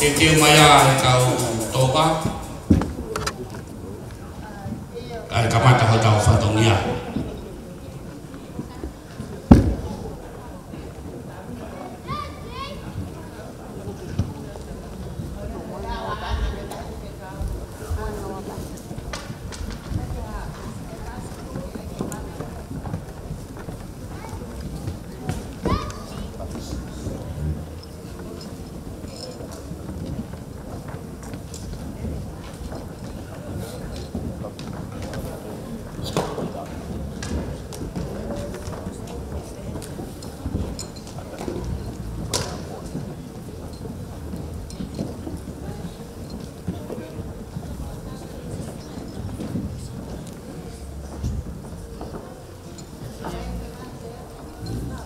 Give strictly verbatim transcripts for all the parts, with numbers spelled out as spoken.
Ke keu mai ʻa e kau toka, kae kamata hotau fatongia.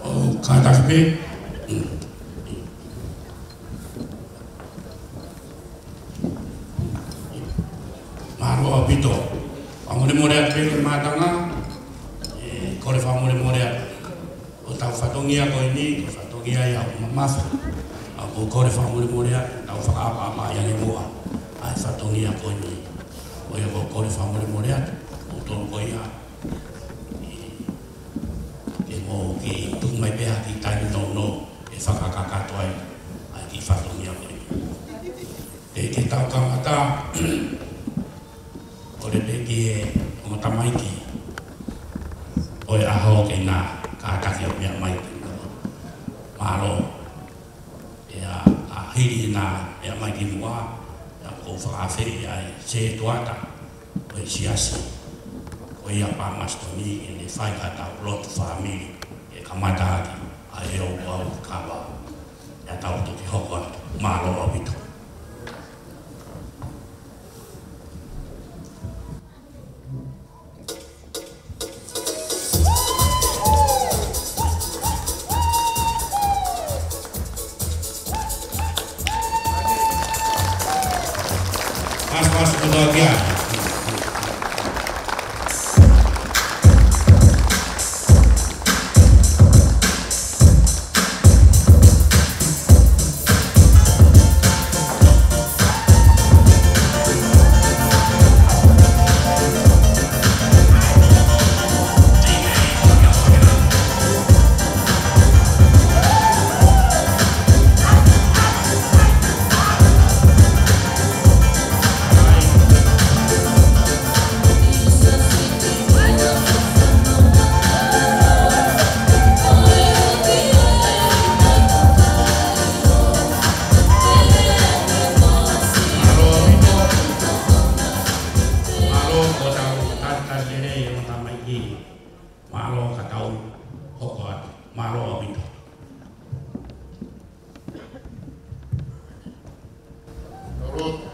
ʻO kātaki pē. Mālō ʻaupito. Fakamolemole atu pē ki he mātanga, ʻe, kole fakamolemole atu. ʻO tau fatongia ko eni, ko e fatongia ia ʻoku mamafa. ʻA ko e kole fakamolemole atu, tau fakaʻapaʻapa ia ʻi muʻa. ʻA e fatongia ko eni. ʻO ia ko e kole fakamolemole atu, ʻoku tonu ko ia. Ke mou kiʻi tuku mai pē ha kiʻi taimi nounou, ke fakakakato ai, ʻa e kiʻi fatongia ko eni. Ke, ke tau kamata, ʻo lele ki he ongo tamaiki ʻo e ʻaho ke na kātaki ʻo meʻa mai ki muʻa. Mālō. ʻIa, ʻa hili na meʻa mai ki muʻa, ʻia ʻoku ou fakaafeʻi ʻa e setuata ʻo e siasi, ko ia Pāmasitoni, ke ne fai haʻatau lotu fāmili, ke kamata ʻaki ʻa e ouau kava, ʻia tau toki hoko atu. Mālō ʻaupito. Mas, mas, kotoa kia. Mālō ʻaupito. Mālō ko tau talitali lelei ʻo tamaiki. Mālō ka tau hoko atu. Mālō ʻaupito. Tau lotu.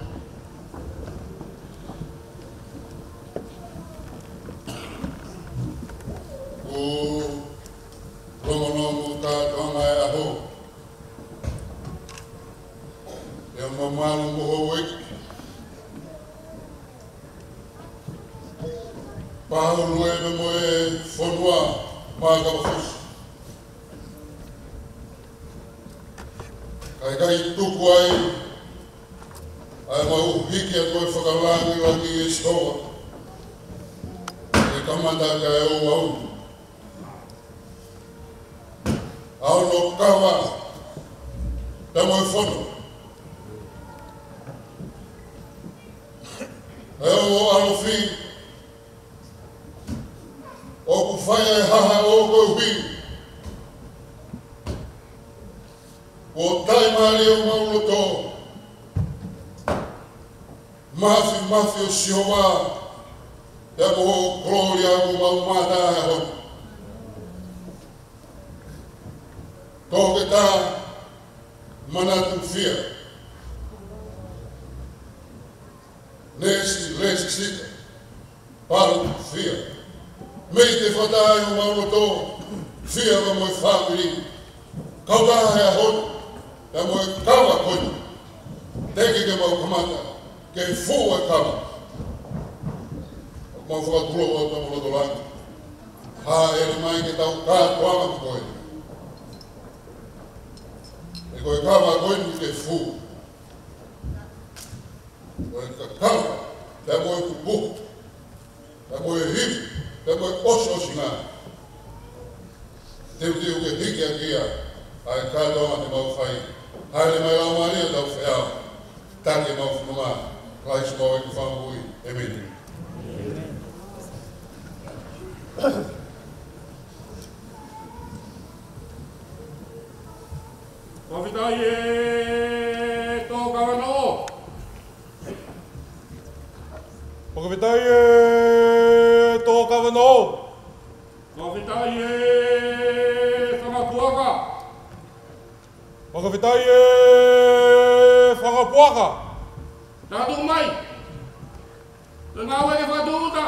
ʻOku lolotonga e ʻaho. ʻIa mamalu mo houʻeiki. Pāhulu e mo e fonua, mākava fusi. Kae ʻikai tuku ai ʻa e mau hiki atu e fakalangilangi ʻe Sihova, ke kamata ʻaki ʻa e ouau. ʻA hono kava, pea mo e fono. ʻE ʻo ʻalofi, ʻoku fai e haha ʻo koeʻuhi kuo taʻimālie homau loto. Māfimafi ʻo Sihova, pea mo ho kolōlia ʻoku mau mamata he ʻaho ni. Toketā Manatu Fia, Neesi Lesisita Palu Fia, mei te fata ai homau loto, Fia pea mo e fāmili, kautaha he ʻaho ni, pea mo e kava ko eni, teʻeki ke mau kamata, ke fuʻu e kava. Mau fakatulou atu mo loto langi. Hāʻele mai ke tau kātoanga mo koe. He ko e kava ko eni ke fuʻu. Kau, pea mo e kupu, pea mo e hivi, pea mo e ʻosiʻosinga. Teuteu ke hiki hake ia ʻa e kātoanga te mau fai. Hāʻele mai Laumālie ʻo tau feʻao. Taki ʻemau fononga, Kalaisi homau ʻEiki Fakamoʻui. ʻĒmeni. Fakafetaʻi e tō kavanoʻo. Fakafetaʻi e tō kavanoʻo. Fakafetaʻi e fanga puaka. Fakafetaʻi e fanga puaka. Tau tuʻu mai. Ko e ngāue ke fakatūʻuta.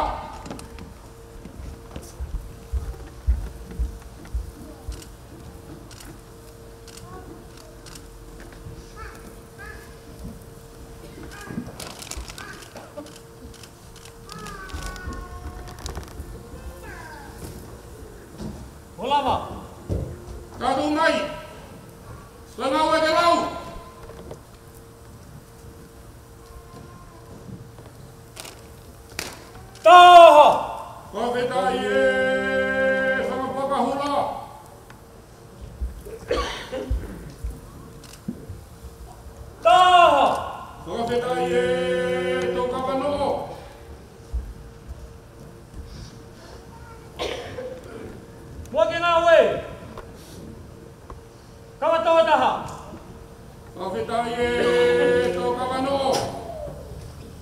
Ko lava. Tau tuʻu mai. Ko e ngāue ke lau. Taha. Fakafetaʻi e fanga puaka hula. Taha. Fakafetaʻi e tō kavanoʻo. Puaka ngāue. Kava toho taha. Fakafetaʻi e tō kavanoʻo.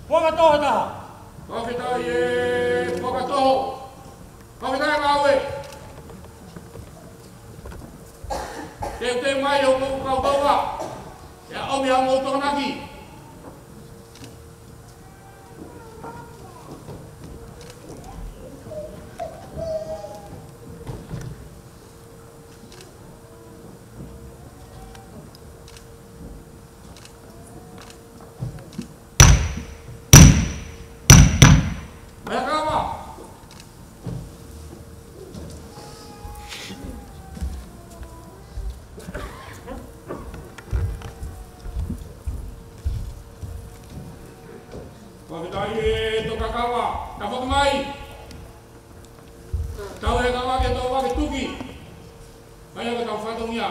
Puaka toho taha. Fakafetaʻi e puaka toho. Fakafetaʻi ngāue. Teuteu mai hoʻomou kautau. ʻIo, ʻomi haʻamou tokonaki. Mai kava. Fakafetaʻi e tō kakava, tafoki mai. Tau he kava ke tō vake tuki. Mai ake tau fatongia.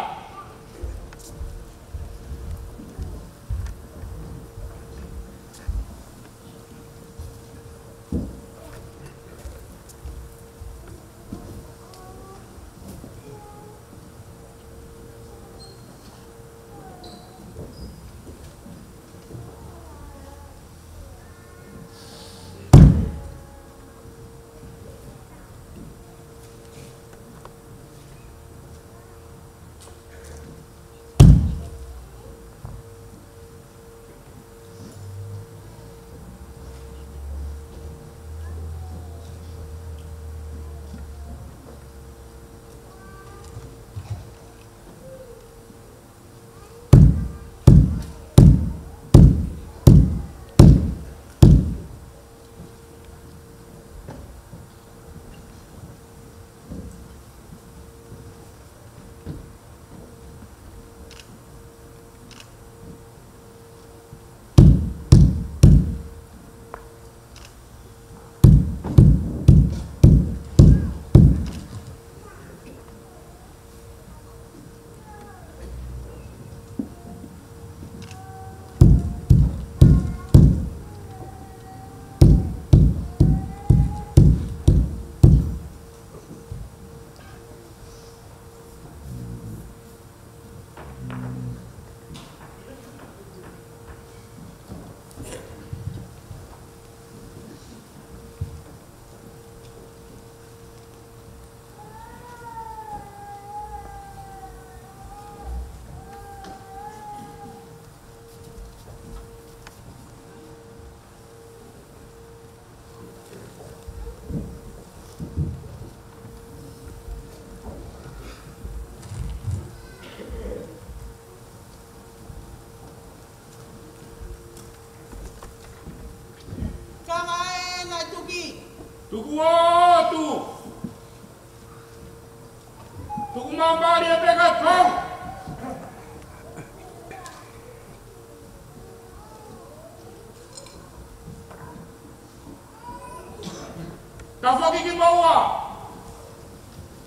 Tafoki ki Moua.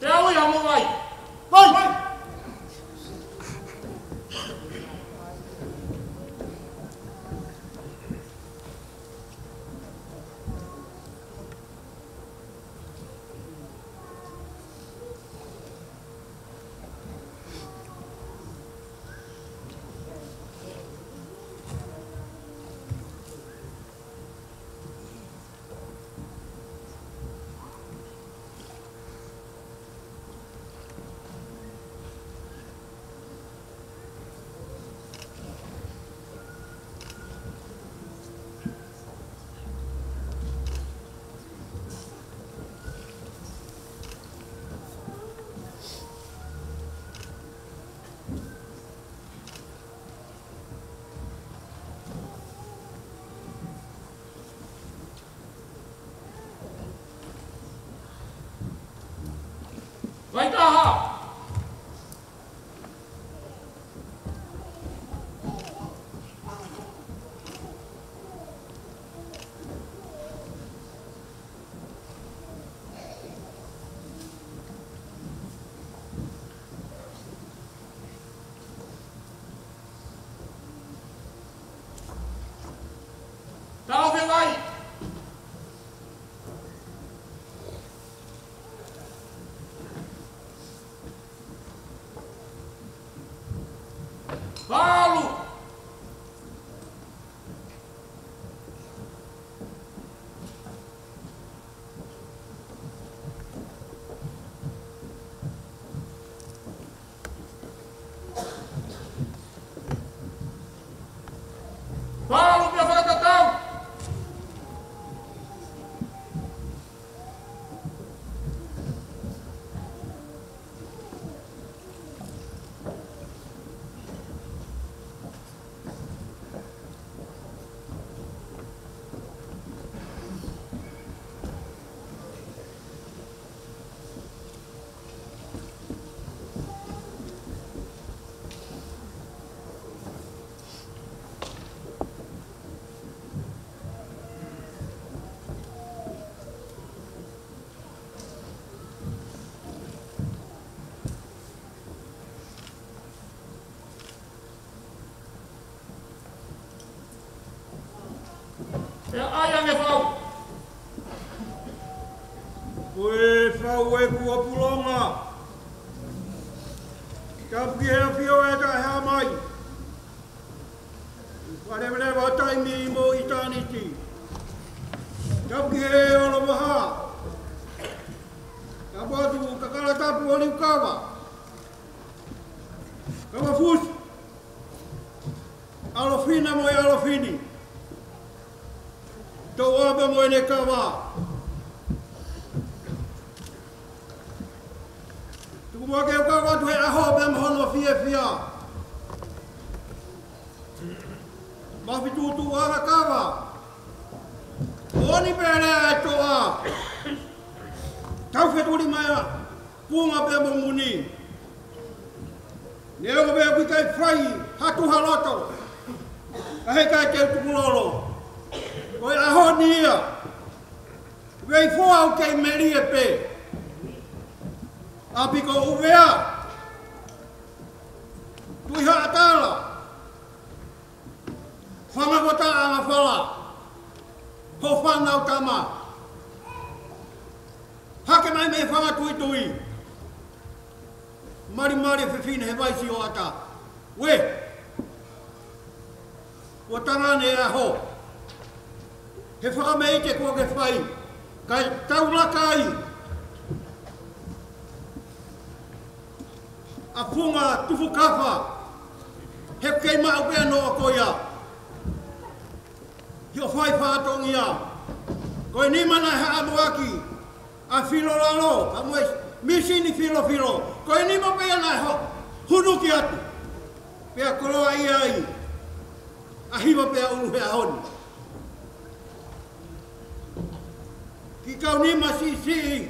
Te u ʻai ha mo vai. Vai! Vai taha. Tau fēfē? Palu. Palu pea fakatatau. ʻE ʻai ange fau. Ko e fau ʻeku ʻapulonga. Tapu ki he ʻAfio ʻe Taʻehāmai. Faleveleva taimi mo ʻitāniti. Tapu ki he ʻOlovaha. Tapu atu Kakalatapu ʻo Liukava. Kavafusi. ʻAlofina mo e ʻAlofini. Tauʻapa mo ʻene kava. Tuku muʻa ke u kau atu he ʻaho pea mo hono fiefia. Mafituʻutuʻu ʻa e kava. Oni pele ʻa e toʻa. Tau fetuli mai ʻa Punga pea mo Muni. Neongo pē ʻoku ʻikai fai ha tuha loto, ka heʻikai te u tukulolo. Ko e ʻaho ni ia. Vei fua au kei melie pē. ʻApi ko ʻUvea. Tuʻi Haʻatala. Fanga ko Taʻangafala. Ho fānau tama. Hake mai mei he fanga tuitui. Malimali e fefine he vaisi ʻo ʻata. Ue. Kuo tangane e ʻaho. He fakameʻite kuo ke fai. Kae tau laka ai. ʻA Punga Tufukafa. He kei maʻu pē ʻa e noa ko ia. He ʻo fai fatongia. Ko e nima naʻe haʻamoaki ʻa Filolalo, ʻa mo e misini Filofilo. Ko e nima pē ia naʻe ho-, hunuki atu. Pea koloaʻia ai ʻa Hiva pea ʻUlu he ʻaho ni. Ki kau nima siʻisiʻi,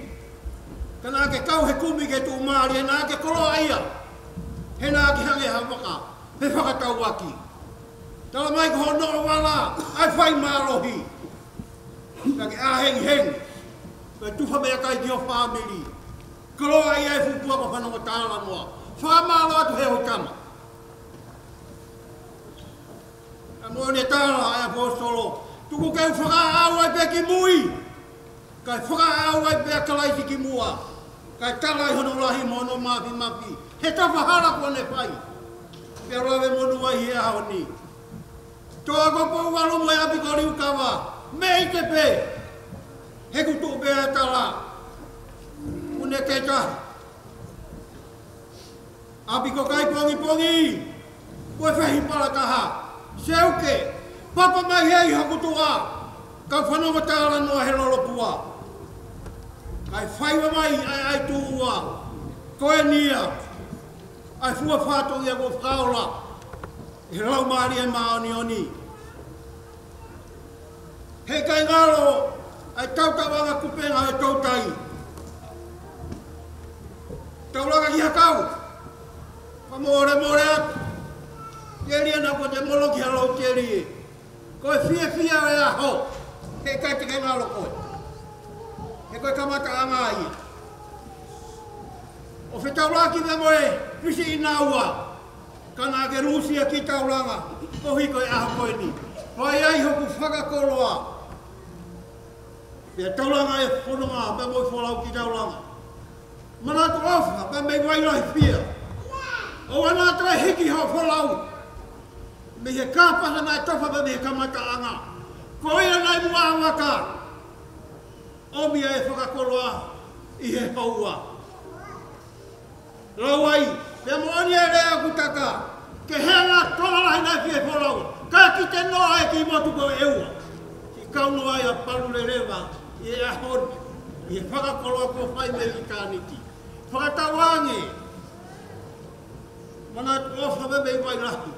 ka naʻa ke kau he kumi ke tuʻumālie, naʻa ke koloaʻia. He naʻa ke hangē ha vaka, he fakatauaki. Tala mai ko hono vala, ʻa e fai mālohi. Naʻa ke ʻā hengihengi. Ko e tufa meʻakai ki ho fāmili. Koloaʻia e fuʻu puaka fanongo talanoa. Fakamālō atu he ʻoku tama. ʻA moʻoni e tala ʻa e ʻaposetolo. Tuku ke u fakaʻau ai pē ki mui, kae fakaʻau ai pē ʻa Kalaisi ki muʻa. Kae tala ʻi hono lahi mo hono māfimafi, he tafahala kuo ne fai, pea lave monū ai he ʻaho ni. Toʻa ko Pouvalu mo e ʻapi ko Liukava, mei te pē, he ʻoku tuʻu pē ʻa e tala. Kuo ne kei taha. ʻApi ko Kaipongipongi, ko e fehi pala taha. Seuke, papa mai hei hakutua, ka fanongo talanoa he lolopua. Kae faiva mai ʻa e ʻai tuʻua, ko eni ia, ʻa e fua fatongia kuo fakaola ʻe he Laumālie Māʻoniʻoni. Heʻikai ngalo ʻa e tautauʻanga kupenga ʻo e toutai. Taulanga ki ha kau. Fakamolemole atu. Telia naʻa kuo te moloki ha lau telie. Ko e fiefia ʻo e ʻaho. Heʻikai te ke ngalo koe. He ko e kamataʻanga ia. ʻO fetaulaki pea mo e Fisi ʻi naua. Ka naʻa ke lusia ki taulanga, koeʻuhi ko e ʻaho ko eni. Fai ai hoku fakakoloa. Pea taulanga e fononga, pea mo e folau ki taulanga. Manatu ʻofa, pea mei Vailahifia. ʻOua naʻa toe hiki hoʻo folau. Mei he kāpasa naʻe tofa pea mei he kamataʻanga. Ko ia naʻe muʻa ʻavaka. ʻOmi ʻa e fakakoloa ʻi he houa. Lau ai, pea moʻoni e lea ʻoku taka, ke hanga tokolahi naʻe fie folau, ka ki te noa e kiʻi motu ko ʻEua. Ki kau noa ia palu leleva, ʻi he ʻaho ni, ʻi he fakakoloa kuo fai mei ʻitāniti. Fakatauange, manatu ʻofa mei Vailahi.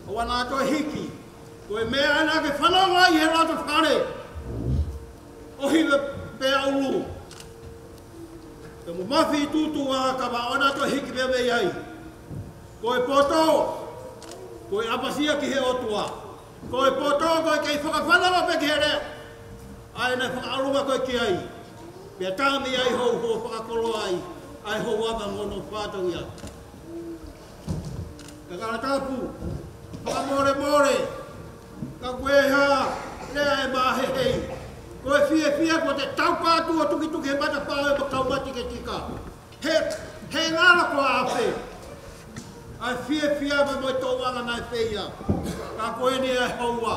ʻOua naʻa toe hiki, ko e meʻa naʻa ke fanongo ai he loto fale. ʻO hiva pea ulu. Pea mo mafi tutu a ka va ʻoua naʻa toe hiki pea mei ai. Ko e poto, ko e ʻapasia ki he ʻOtua. Ko e poto, ko e kei fakafanongo pē ki he lea. ʻA ē naʻe fakaʻalunga koe ki ai. Pea tami ai hoʻo, hoʻo fakakoloa ai. ʻA e hoʻo ava mo hono fatongia. Kakala tapu, fakamolemole, ka ko e hā, lea ʻe māhehei. Ko e fiefia kuo te taupatu ʻo tukituki he matapā ʻo e kau matiketika. He, he ngalo ko ā pē. ʻA e fiefia pea mo e tōʻanga naʻe feia. Ka ko eni ʻa e houa.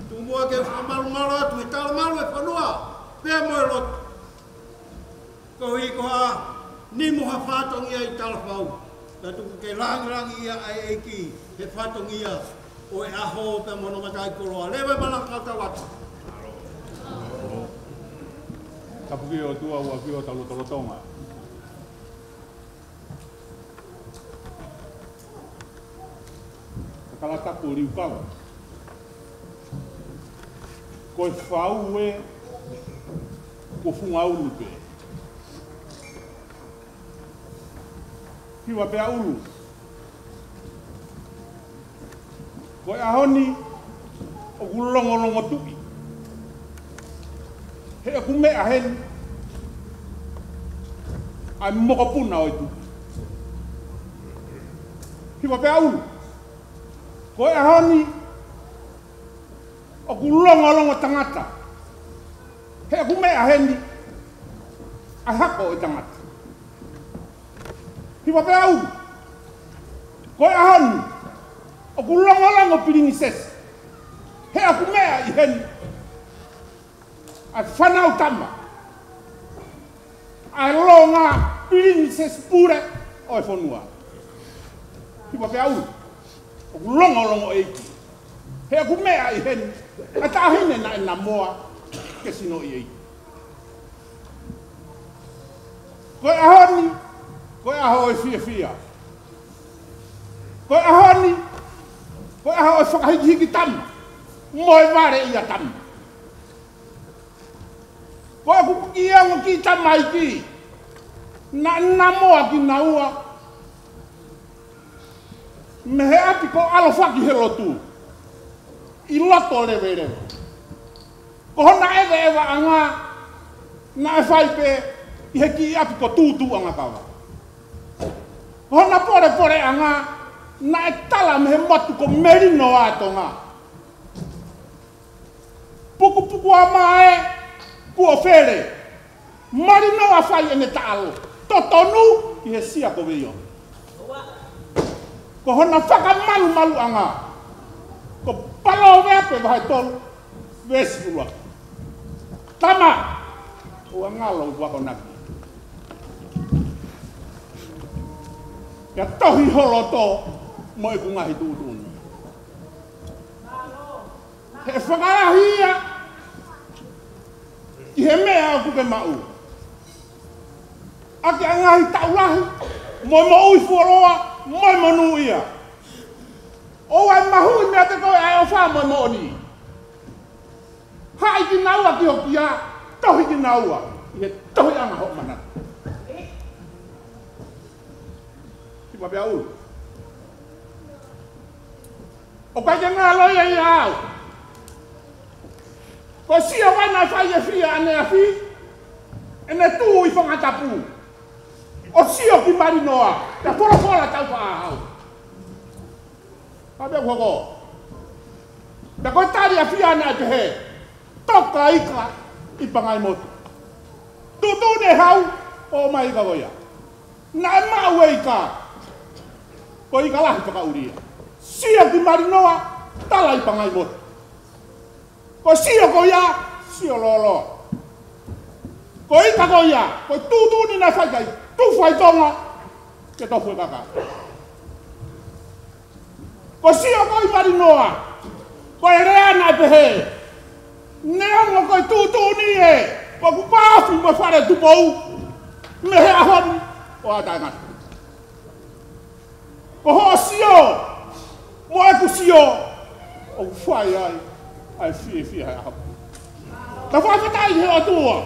Tuku muʻa ke fakamalumalu atu he talamalu e fonua. Pea mo e lotu. Koeʻuhi ko ha nima ha fatongia ʻi talafau. Ka tuku ke langilangiʻia ʻa e ʻEiki he fatongia ʻo e ʻaho pea mo hono mataʻikoloa. Leva e malanga kau tau atu. Tapu ki he ʻOtua ʻoku ʻafio ʻi hotau lotolotonga. Kakala tapu Liukava. Ko e fau ē kuo funga ulu pē. Hiva pea ulu. Ko e ʻaho ni ʻoku longolongo tuʻi. He ʻoku meʻa heni ʻa e mokopuna ʻo e tuʻi. Hiva pea ulu. Ko e ʻaho ni ʻoku longolongo tangata. He ʻoku meʻa heni ʻa e hako ʻo e tangata. Hiva pea ulu. Ko e ʻaho ni ʻoku longolongo pilinisesi. He ʻoku meʻa ʻi heni ʻa e fānau tama, ʻa e longa pilinisesi pule ʻo e fonua. Hiva pea ulu. ʻOku longolongo ʻEiki. He ʻoku meʻa ʻi heni ʻa e taʻahine naʻe namoa ke sino ʻi ʻEiki. Ko e ʻaho ni, ko e ʻaho ʻo e fiefia. Ko e ʻaho ni, ko e ʻaho ʻo e fakahikihiki tama mo e vale ʻia tama. Ko ʻeku kiʻi ongo kiʻi tamaiki naʻe namoa kinaua mei he ʻapi ko ʻAlofaki he lotu ʻi loto leveleva. Ko hona ʻeveʻevaʻanga Naʻe fai pē ʻi he kiʻi ʻapi ko Tūtūʻangakava. Hona polepoleʻanga naʻe tala mei he motu ko Melino ʻa Tonga. Pukupuku ʻa Mae, kuo fele. Malino ʻa fai ʻene taʻalo. Totonu ʻi he sia ko Veio. Ko hona fakamalumaluʻanga. Ko Palōveape vahe tolu, veesi ʻuluaki. Tama, ʻoua ngalo ʻeku akonaki. Pea tohi ho loto mo ʻeku ngaahi tuʻutuʻuni. He fakalahi ia ʻi he meʻa ʻoku ke maʻu. ʻAki ʻa e ngaahi taʻu lahi, mo e moʻui fuoloa, mo e monūʻia. ʻOua ʻe mahuʻi meiate koe ʻa e ʻofa mo e moʻoni. Haʻi kinaua ki ho kia, tohi kinaua ʻi he tohiʻanga hoʻo manatu. Ki ma pea ulu. ʻOku ʻikai ke ngalo ia ʻiate au. Ko e sio ko ē naʻe fai ʻe Fia ʻaneafi, ʻene tuʻu ʻi Fangatapu ʻo sio ki Malinoa, pea folofola tau faʻahau. Ka pea hoko. Pea ko e tali ʻa Fia naʻe pehē, toka ika ʻi Pangaimotu. Tuʻutuʻuni ʻe Hau, ʻomai ika ko ia. Naʻe maʻu e ika. Ko e ika lahi fakaʻuli ia. Sio ki Malinoa, tala ʻi Pangaimotu. Ko e sio ko ia, sio lōloa. Ko e ika ko ia, ko e tuʻutuʻuni naʻe fai ki ai, tufa ʻi Tonga, ke tofu e kaka. Ko e sio ko ē ʻi Malinoa, ko e lea naʻe pehē, neongo ko e tuʻutuʻuni ē, ko ʻeku pāfi mo e fale Tupou, mei he ʻaho ni ʻo aʻu taʻengata. Ko hoʻo sio, mo ʻeku sio, ʻoku fai ai ʻa e fiefia he ʻaho. Tau fakafetaʻi ki he ʻOtua,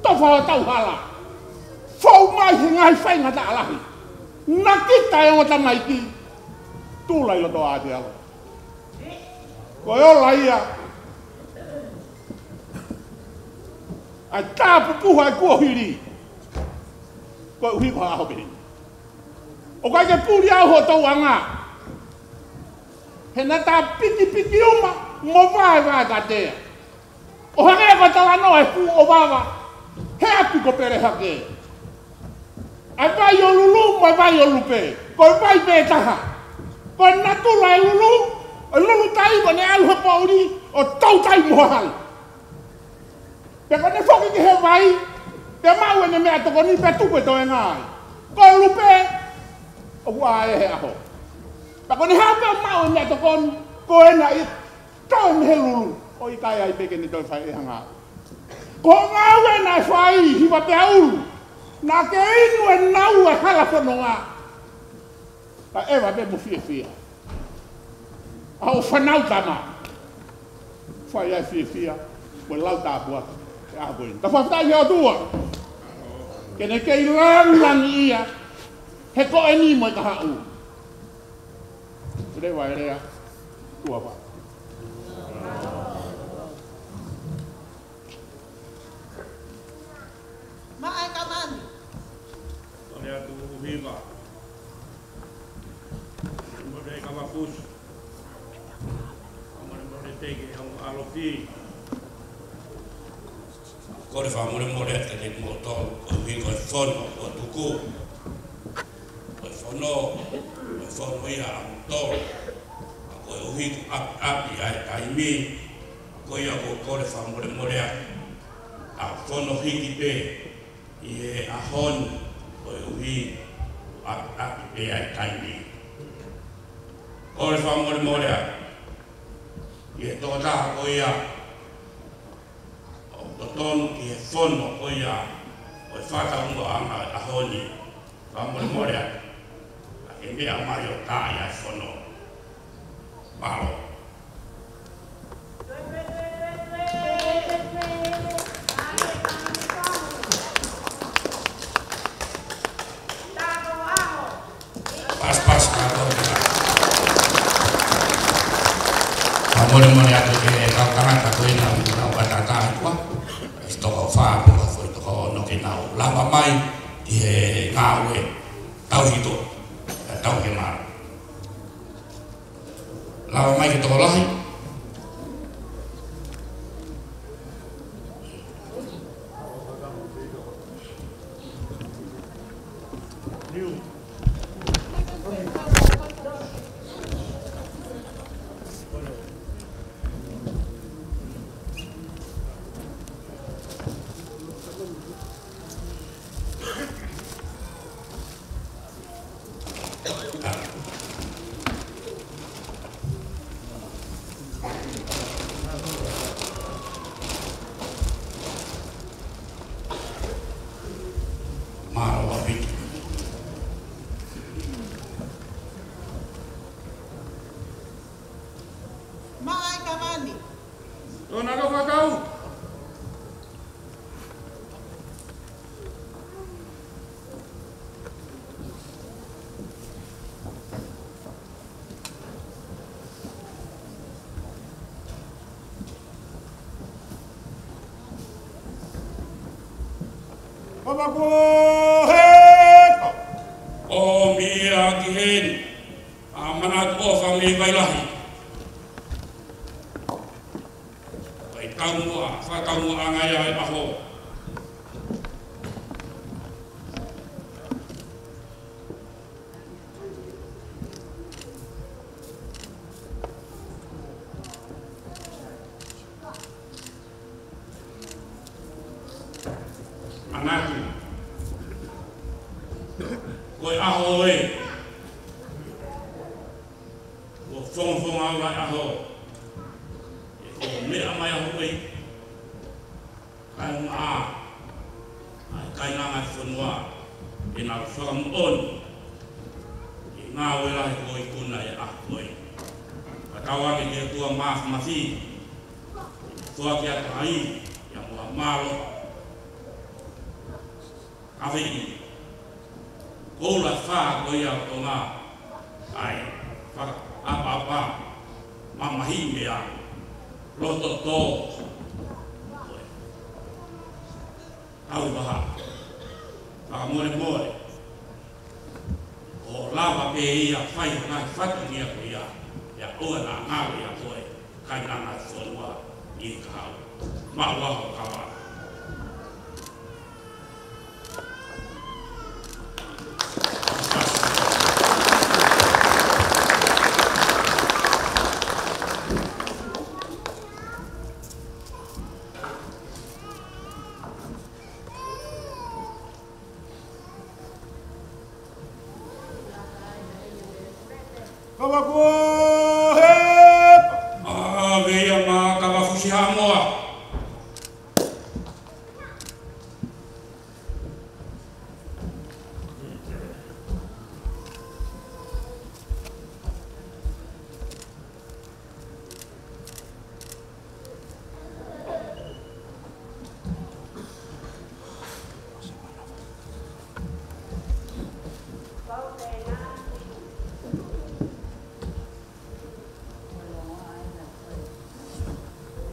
tofa hotau hala. Fou mai he ngaahi faingataʻa lahi. Naʻa kita ʻi he ongo tamaiki, tula ʻi loto ʻa te alo. Ko e ola ia, ʻa e tāpupuha ʻa e kuohili. Koeʻuhi ko e ʻaho pehē ni. ʻOku ʻikai ke puli au ho touʻanga. He naʻa ta pikipiki uma mo vaevae katea. ʻO hangē ko e talanoa ʻa e fuʻu ʻovava he ʻapi ko Pelehake. ʻA e vai ʻo Lulu mo e vai ʻo Lupe. Ko e vai pē taha. Ko e natula ʻo e Lulu, ʻo e Lulutai ko ʻene ʻalu he poʻuli ʻo toutai mo hahau. Pea ko ʻene foki ki he vai, pea maʻu ʻene meʻatokoni, pea tuku e toenga ai. Ko Lupe, ʻoku ʻā ia he ʻaho. Pea ko ʻene haʻu pea maʻu e meʻatokoni, ko ena ia, toe mei he Lulu, ʻo ʻikai ai pē ke ne toe fai e hanga. Ko e ngāue naʻe fai, hiva pea ulu, naʻa ke inu e nau e hala fononga. Ka ʻeva pē mo fiefia. ʻA hoʻo fānau tama. Fai ai fiefia. Ko e lau tāpuaki. Ke ʻaho ko ē. Ka fakafetaʻi ki he ʻOtua. Ke ne kei langilangiʻia. He ko eni mo e kahaʻu. Leva e lea. Tuʻa pē. Maʻa e kamani. Tole atu ʻUhiva. Mole kavakusi. Mole mole teke au alofi. Kole fakamolemole atu kiate kimoutolu, koeʻuhi ko e fono kuo tuku. Ko e fono, ko e fono ia ʻa moutolu. Koeʻuhi ko e ʻapiʻapi ʻa e taimi, ko ia ʻoku ou kole fakamolemole atu. ʻA e fono hiki pē ʻi he ʻaho ni, koeʻuhi ko e ʻapiʻapi pē ʻa e taimi. Kole fakamolemole atu. ʻI he tokotaha ko ia ʻoku totonu ki he fono ko ia ʻo e fakataumuʻa ʻa e ʻaho ni, fakamolemole atu. Ka ke meʻa mai ʻo tā ia e fono. Mālō. Pasi, pasi, ka ko ia. Fakamolemole atu ki he kau tangata ko ena ʻoku nau ʻatā ʻi tuʻa. ʻI he toko fā pe ko e foʻi Lava mai ki he ngāue tauhi ʻa e tauhi mālō. Lava mai ki he tokolahi. Mālō ʻaupito. Maʻa e kavani. Tōna lo fakau. Papa ko heka. ʻOmi ia ki heni. ʻA mana ko fami vai lahi. Vai taumuʻa, fakataumuʻa ʻanga ia e ʻaho. ʻAnaki. Ko e ʻaho ē. Ko e fongofonga ʻo e ʻaho. Ko e meʻa mai ʻaho ē. Kae ʻumaʻā ʻa e kainanga ʻo e fonua, ʻenau fakamoʻoni ʻi he ngāue lahi kuo ikuna ʻi he ʻaho ko ē. Fakatauange ki he ʻOtua Māfimafi, foaki atu ai ia mo ha mālō. Kaveʻi. Koula fā ko ia ʻo Tonga. ʻAi, fakaʻapaʻapa, mamahi meʻa, loto tō. Tau vaha. Fakamolemole. ʻO lava pē ia fai ngaahi fatongia ko ia. ʻIa ʻoua naʻa ngalo ia ko e kainanga ʻo e fonua ʻi he kahaʻu. Maʻu ʻa hoʻo kava. Kava ko heka. ʻAve ia mo e kava fusi Haʻamoa.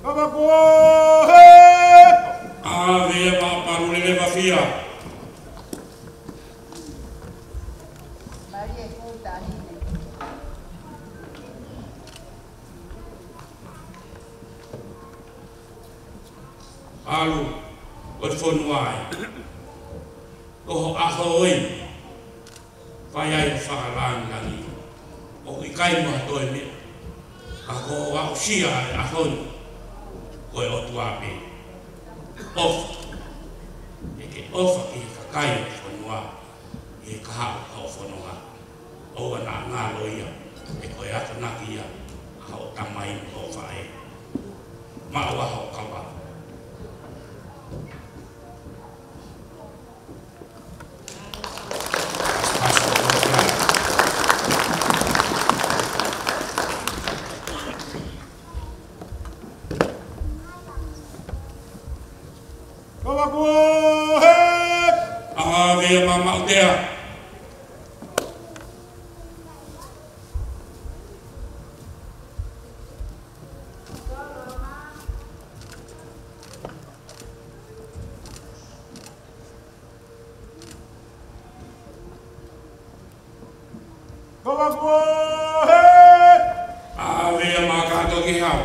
Kava ko heka. ʻAve ia mo e palu lele vafia. Palu ʻo e fonua ē. Ko ho ʻaho ē. Fai ai e fakalāngilangi. ʻOku ʻikai mo ha toe meʻa. Ka ko hoʻo aʻusia e ʻaho ni. Ko e ʻOtua pē. ʻOfa. ʻE ke ʻofa ki he kakai ʻo e fonua. ʻI he kahaʻu ʻo e fonua. ʻOua naʻa ngalo ia, he ko e akonaki ia ʻa hoʻo tamai mo hoʻo faʻē. Maʻu ʻa hoʻo kava. Kava ko heka. ʻAve ia mo e maʻutea. ʻAve ʻa Makatoki Hau.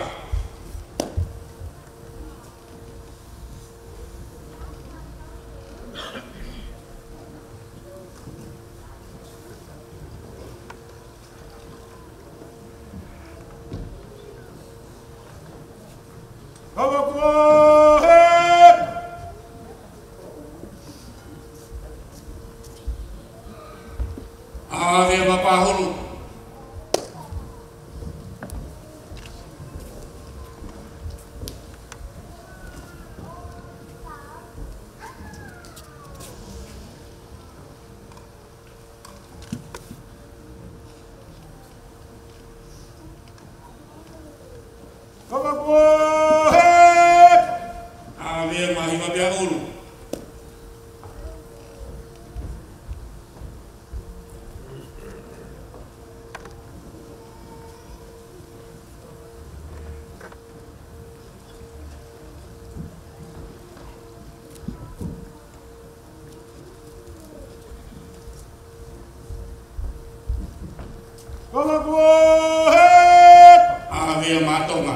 ʻAve ʻa Papahulu. ʻAve ʻa Hiva Peaulu. ʻAve ʻa Matonga.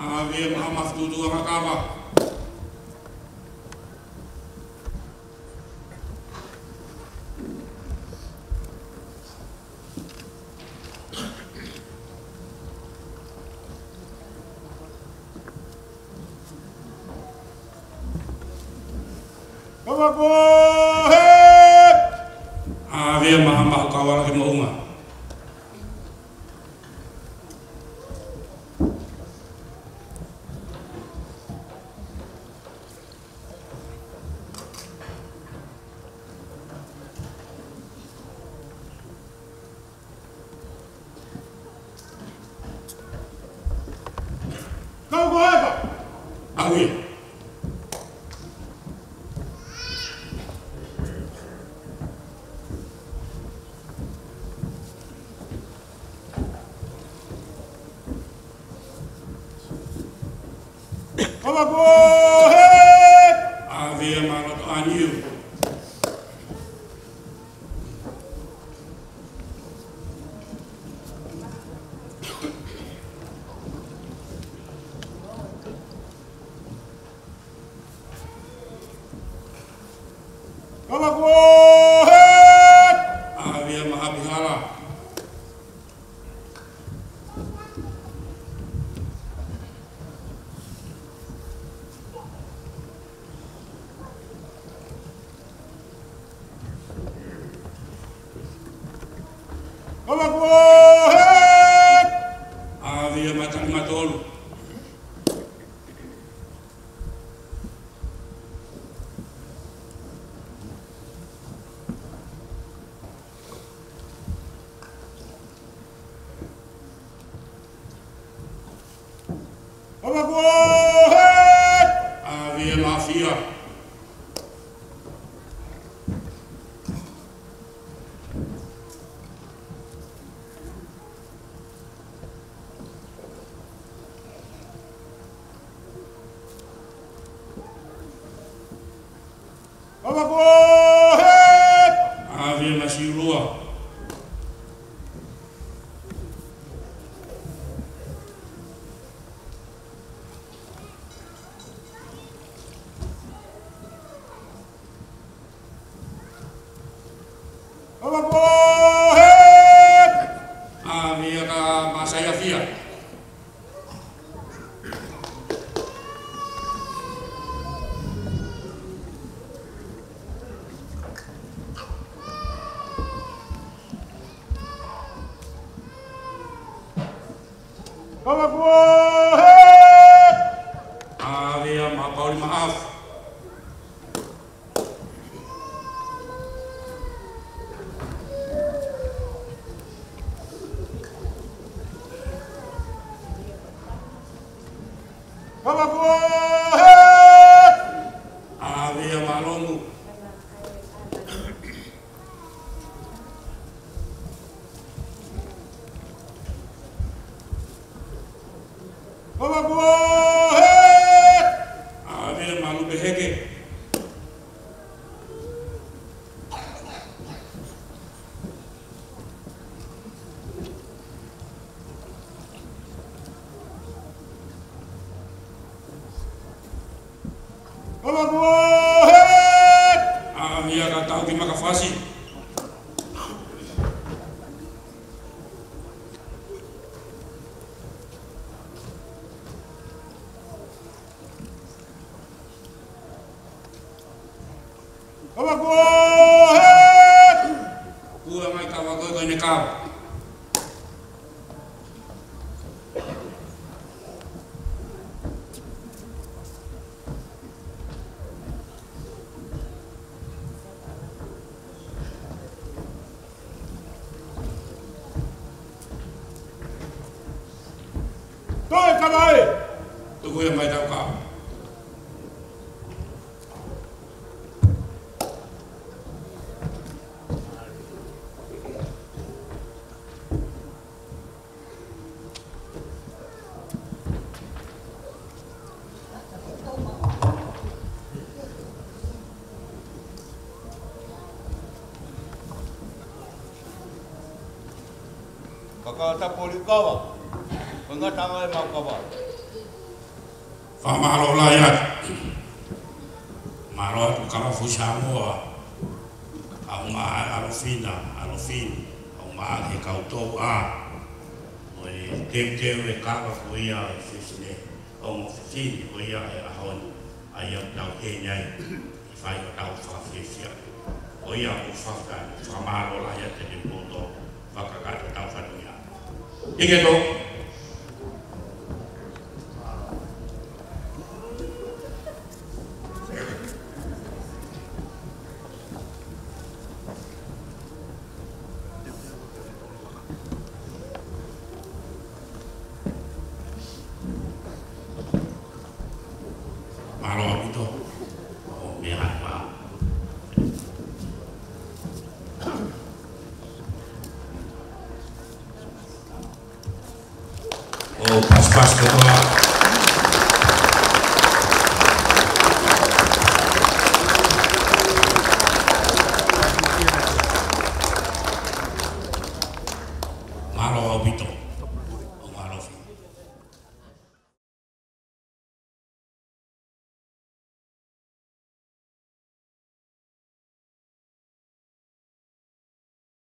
ʻAve ʻa Mafutuʻutuʻu ʻa Kakava. ʻAve ʻa Maʻamaʻu Kauala ki Moʻunga. Kau ko eka. ʻAve. ʻAve ʻa Maloto ʻAniu. ʻAve ʻa Mahapihala. ʻAve ʻa Matalimatolu. ʻAve ʻa Lafia. ʻAve ʻa Masiulua. ʻAve ʻa Masaiafia. Ia ma pauli ma afu. Papa kuo he! ʻAve ia ma lomu. Papa kuo he! ʻAve ia ma lupe heke. Papa kuo he! ʻAve ia ka tau ki Makafasi. Papa kuo he! Kuo mai kava ko e ko ʻene kava. Toe kava ē! Tuku ia mai tau kava. Kakata poli kava. Ko e ngata ʻa e mau kava. Fakamālō lahi atu. Mālō atu kava Fusi Samoa. ʻAumaʻā ʻa e ʻAlofina, ʻAlofina. ʻAumaʻā ki he kau tōʻā. Mo e teuteu e kava ko ia ʻa e fefine. ʻO mo fefine ko ia ʻi he ʻaho ni. ʻA ia ʻoku tau teʻeki ai ke fai hotau fakafiefia. Ko ia ʻoku ou faka-, fakamālō lahi atu kiate kimoutolu. Fakakakato hotau fatongia. Ike to. Mālō ʻaupito. ʻO meʻa atu. ʻO pasipasi kotoa.